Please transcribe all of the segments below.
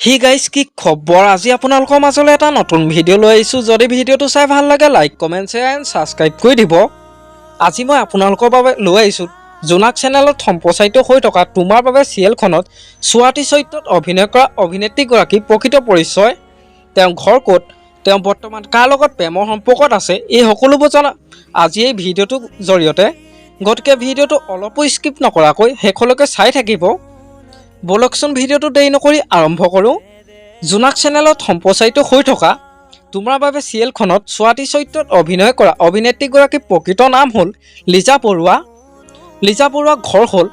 Hey guys, কি খবৰ? আজি আপোনালোকৰ মাজলৈ এটা নতুন ভিডিঅ' লৈ আহিছোঁ। যদি ভিডিঅ'টো চাই ভাল লাগে, like, comment, share and subscribe কৰি দিব। আজি মই আপোনালোকৰ বাবে লৈ আহিছোঁ জোনাক চেনেলত সম্প্ৰচাৰিত হৈ থকা তোমাৰ বাবে চিৰিয়েলখনত স্বাতী চৰিত্ৰত অভিনয় কৰা অভিনেত্ৰীগৰাকীৰ প্ৰকৃত পৰিচয়, তেওঁ ঘৰ ক'ত, তেওঁ বৰ্তমান কাৰ লগত প্ৰেমৰ সম্পৰ্কত আছে, এই সকলোবোৰ জনা আজি এই ভিডিঅ'টোৰ জৰিয়তে। গতিকে ভিডিঅ'টো অলপো স্কিপ নকৰাকৈ শেষলৈকে চাই থাকিব। ব'লকচোন, ভিডিঅ'টো দেৰি নকৰি আৰম্ভ কৰোঁ। জোনাক চেনেলত সম্প্ৰচাৰিত হৈ থকা তোমাৰ বাবে চিৰিয়েলখনত স্বাতী চৰিত্ৰত অভিনয় কৰা অভিনেত্ৰীগৰাকীৰ প্ৰকৃত নাম হ'ল লিজা বৰুৱা। লিজা বৰুৱা ঘৰ হ'ল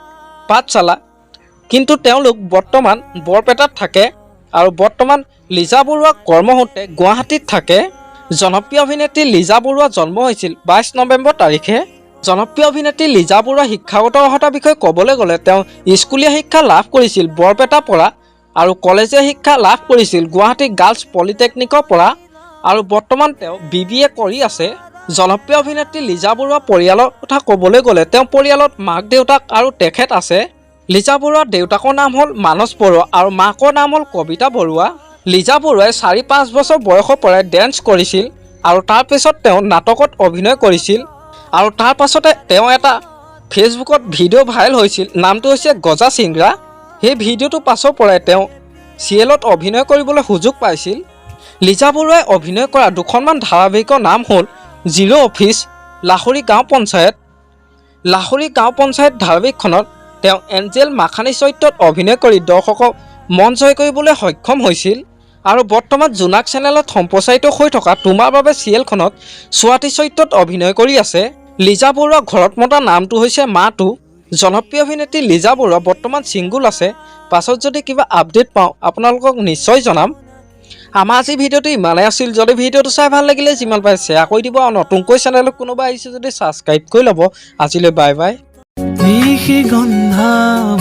পাঠশালা, কিন্তু তেওঁলোক বৰ্তমান বৰপেটাত থাকে আৰু বৰ্তমান লিজা বৰুৱা কৰ্মসূত্ৰে গুৱাহাটীত থাকে। জনপ্ৰিয় অভিনেত্ৰী লিজা বৰুৱা জন্ম হৈছিল 22 নৱেম্বৰ তাৰিখে। জনপ্ৰিয় অভিনেত্ৰী লিজা বৰুৱা শিক্ষাগত অৰ্হতাৰ বিষয়ে ক'বলৈ গ'লে, তেওঁ স্কুলীয়া শিক্ষা লাভ কৰিছিল বৰপেটাৰ পৰা আৰু কলেজীয়া শিক্ষা লাভ কৰিছিল গুৱাহাটী গাৰ্লছ পলিটেকনিকৰ পৰা আৰু বৰ্তমান তেওঁ বিবিএ কৰি আছে। জনপ্ৰিয় অভিনেত্ৰী লিজা বৰুৱা পৰিয়ালৰ কথা ক'বলৈ গ'লে, তেওঁ পৰিয়ালত মাক, দেউতাক আৰু তেখেত আছে। লিজা বৰুৱাৰ দেউতাকৰ নাম হ'ল মানস বৰুৱা আৰু মাকৰ নাম হ'ল কবিতা বৰুৱা। লিজা বৰুৱাই 4-5 বছৰ বয়সৰ পৰাই ডেন্স কৰিছিল আৰু তাৰপিছত তেওঁ নাটকত অভিনয় কৰিছিল আৰু তাৰ পাছতে তেওঁ এটা ফেচবুকত ভিডিঅ' ভাইৰেল হৈছিল, নামটো হৈছে গজা চিংৰা। সেই ভিডিঅ'টোৰ পাছৰ পৰাই তেওঁ চিৰিয়েলত অভিনয় কৰিবলৈ সুযোগ পাইছিল। লিজা বৰুৱাই অভিনয় কৰা দুখনমান ধাৰাবাহিকৰ নাম হ'ল জিৰ' অফিচ, লাহৰী গাঁও পঞ্চায়ত। লাহৰী গাঁও পঞ্চায়ত ধাৰাবাহিকখনত তেওঁ এঞ্জেল মাখানী চৰিত্ৰত অভিনয় কৰি দৰ্শকক মন জয় কৰিবলৈ সক্ষম হৈছিল আৰু বৰ্তমান জোনাক চেনেলত সম্প্ৰচাৰিত হৈ থকা তোমাৰ বাবে চিৰিয়েলখনত স্বাতী চৰিত্ৰত অভিনয় কৰি আছে। লিজা বৰুৱা ঘৰত মতা নামটো হৈছে মাটো। জনপ্ৰিয় অভিনেত্ৰী লিজা বৰুৱা বৰ্তমান ছিংগুল আছে। পাছত যদি কিবা আপডেট পাওঁ, আপোনালোকক নিশ্চয় জনাম। আমাৰ আজি ভিডিঅ'টো ইমানেই আছিল। যদি ভিডিঅ'টো চাই ভাল লাগিলে, যিমান পাৰে শ্বেয়াৰ কৰি দিব আৰু নতুনকৈ চেনেলত কোনোবা আহিছে যদি ছাবস্ক্ৰাইব কৰি ল'ব। আজিলৈ বাই বাই। নিশিগন্ধা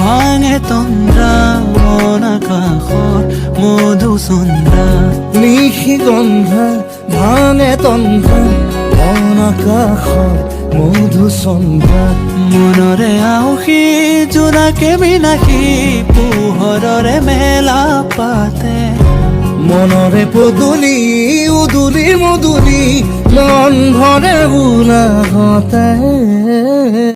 ভাঙে তন্দ্ৰা, মন আকাশৰ মধুচন্দ্ৰা। নিশিগন্ধা ভাঙে তন্দ্ৰা, মন আকাশৰ মধুচন্দ্ৰা। মনৰে আউসী জোনাকে বিনাশী পোহৰৰে মেলা পাতে। মনৰে পদূলি উদুলি মুদুলি, মন ভৰে উলাহতে।